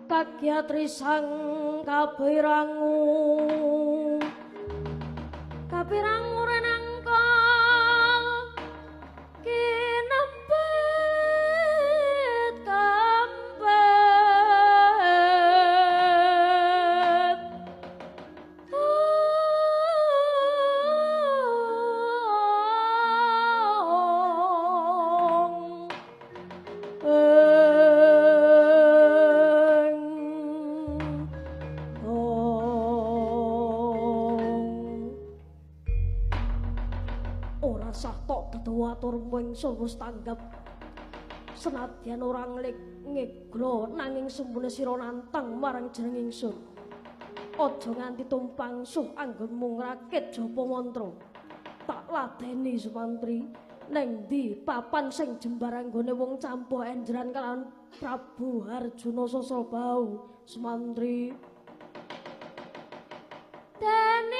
Kagyatri sang kapirangu kapirangu renangkal kinempit kampet ora sah tok dedu aturmu ingsun wis tanggep. Senadyan ora ngeglo nanging sembune sira nantang marang jeneng ingsun. Aja nganti tumpang suh anggonmu ngrakit japa mantra. Tak ladeni Sumantri, neng ndi papan sing jembar anggone wong campuh enjeran kalawan Prabu Harjuna Sasrabahu Sumantri. Dene